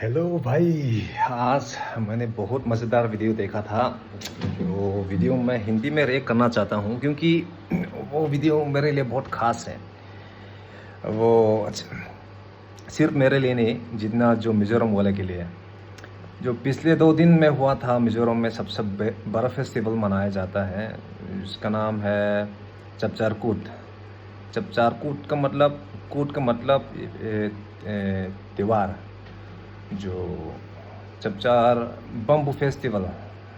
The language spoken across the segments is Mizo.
Hello भाई, आज मैंने बहुत मज़ेदार वीडियो देखा था। वो वीडियो मैं हिंदी में रिएक्ट करना चाहता हूँ क्योंकि वो वीडियो मेरे लिए बहुत ख़ास है। वो सिर्फ मेरे लिए नहीं, जितना जो मिज़ोरम वाले के लिए है। जो पिछले 2 दिन में हुआ था, मिज़ोरम में सबसे बड़ा फेस्टिवल मनाया जाता है, उसका नाम है चपचार कूट। चपचार कूट का मतलब, कूट का मतलब त्योहार, जो चपचार बम्बू फेस्टिवल,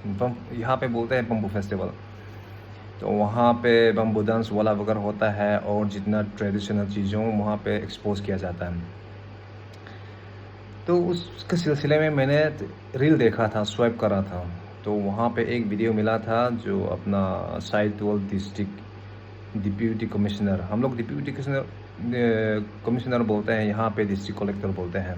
बम यहाँ पे बोलते हैं बम्बू फेस्टिवल। तो वहाँ पे बम्बू डांस वाला वगैरह होता है और जितना ट्रेडिशनल चीज़ों वहाँ पे एक्सपोज किया जाता है। तो उसके सिलसिले में मैंने रील देखा था, स्वाइप करा था, तो वहाँ पे एक वीडियो मिला था जो अपना साइतवाल district deputy commissioner, हम लोग deputy commissioner commissioner बोलते हैं, यहाँ पे डिस्ट्रिक्ट कलेक्टर बोलते हैं,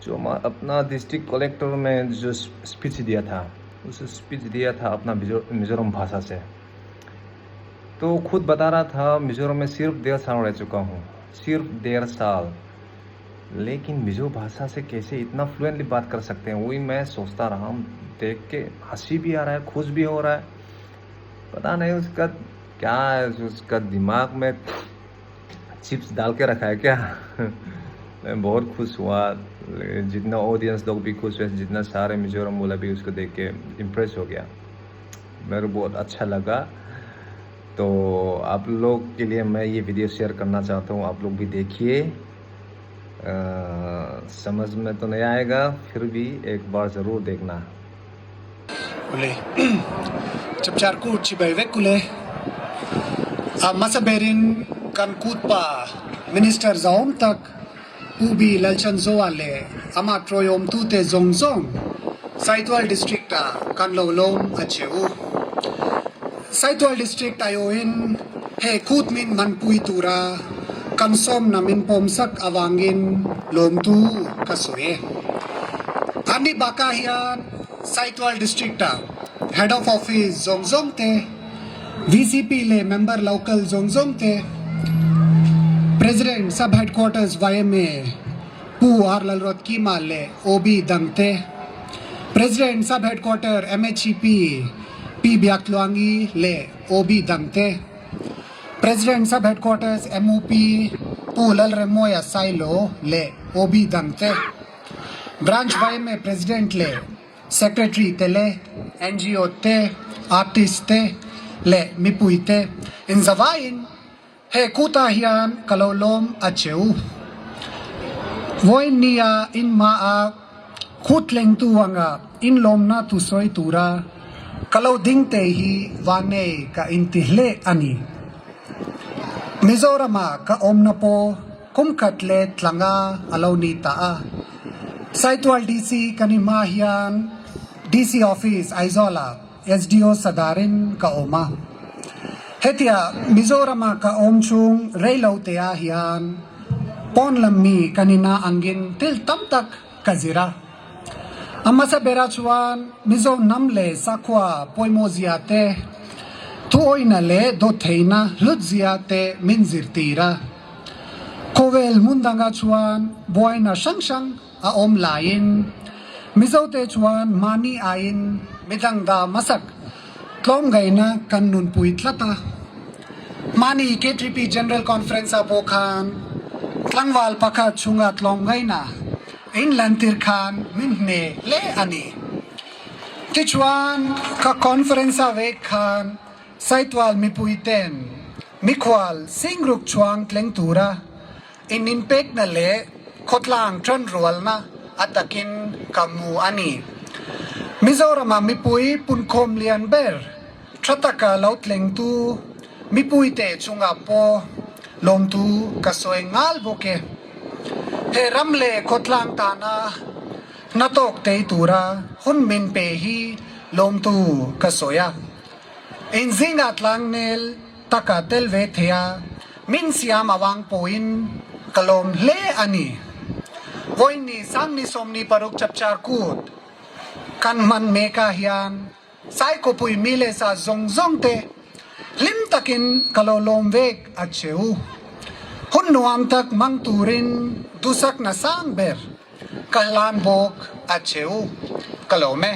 जो अपना डिस्ट्रिक्ट कलेक्टर में जो स्पीच दिया था, उस स्पीच दिया था अपना मिज़ोरम भाषा से। तो खुद बता रहा था मिज़ोरम में सिर्फ 1.5 साल रह चुका हूँ, सिर्फ 1.5 साल, लेकिन मिज़ो भाषा से कैसे इतना फ्लुएंटली बात कर सकते हैं, वही मैं सोचता रहा हूँ। देख के हंसी भी आ रहा है, खुश भी हो रहा है, पता नहीं उसका क्या है, उसका दिमाग में चिप्स डाल के रखा है क्या। मैं बहुत खुश हुआ, जितना ऑडियंस लोग भी खुश हुए, जितना सारे मिज़ोरम वाला भी उसको देख के इम्प्रेस हो गया, मेरे को बहुत अच्छा लगा। तो आप लोग के लिए मैं ये वीडियो शेयर करना चाहता हूँ, आप लोग भी देखिए। समझ में तो नहीं आएगा, फिर भी एक बार ज़रूर देखना। Ule chapchar kut chibai vek ule a hmasa berin kan kut pa minister zahawm tak Pu B Lalchanzoa leh amah tawiawm tute zawng zawng Saitual District ah kan lo lawm a che u. Saitual District aiawhin he kut min hmanpui tura kan sawmna min pawmsak avangin lawmtu ka sawi e. Anni bakah hian Saitual District ah Head of Office zawng zawng te, VCP leh Member Local zawng zawng te, President Sub Headquarters yma Pu R Lalruatkima leh OB dang te, President Sub Headquarter MHEP Pi Biaktluangi leh OB dang te, President Sub Headquarters MUP Pu Lalremawia Sailo leh OB dang te, Branch yma President leh Secretary te leh NGO te, Artist te leh mipui te inzavaiin he kutah hian ka lo lawm a che u. Vawiin nia in hmaah kut tlengtu anga inlawmna thusawi tura ka lo ding te hi vanei ka inti hle a ni. Mizorama ka awmna pawh kum khat leh tlanga a lo ni ta a. Saitual DC kan i hma hian DC Office Aizawlah SDO Sadarin ka awm a. Hetia Mizorama ka awm chhung reilo te ah hian pawn lam mi kan ina angin thil tam tak ka zir a. A hmasa berah chuan Mizo hnam leh sakhua pawimawh zia te, thuawihna leh dawttheihna hlut zia te min zirtir a. Khawvel hmun dangah chuan buaina hrang hrang a awm laiin Mizote chuan mahni aiin midang dah hmasak tlawmngaihna kan nunpui tlat a. Mahni KTP General Conference-ah pawh khan tlangval pakhat chhunga tlawmngaihna a inlantir khan min hne hle a ni. Tichuan, ka conference-ah vek khan Saitual mipuiten mikhual singruk chhuang tleng tura in inpekna leh khawtlang tanrualna a takin ka hmu a ni. Mizorama mipui punkhawm lian ber tha taka lo tlengtu mipuite chungah pawh lawmthu ka sawi nghal bawk e. He ram leh khawtlang tana hnathawk tei tura hun min pe hi lawmthu ka sawi a. Inzingah tlangnel taka tel ve thei a, min siam avang pawhin ka lawm hle a ni. Vawiin Sangni 26 Chapchar Kut kan hman mekah hian Saikawpui mi leh sa zawng zawng te hlim takin ka lo lawm vek a che u. Hun nuam tak hmang turin duhsakna sang ber. Ka hlan bawk a che u. Ka lawm e.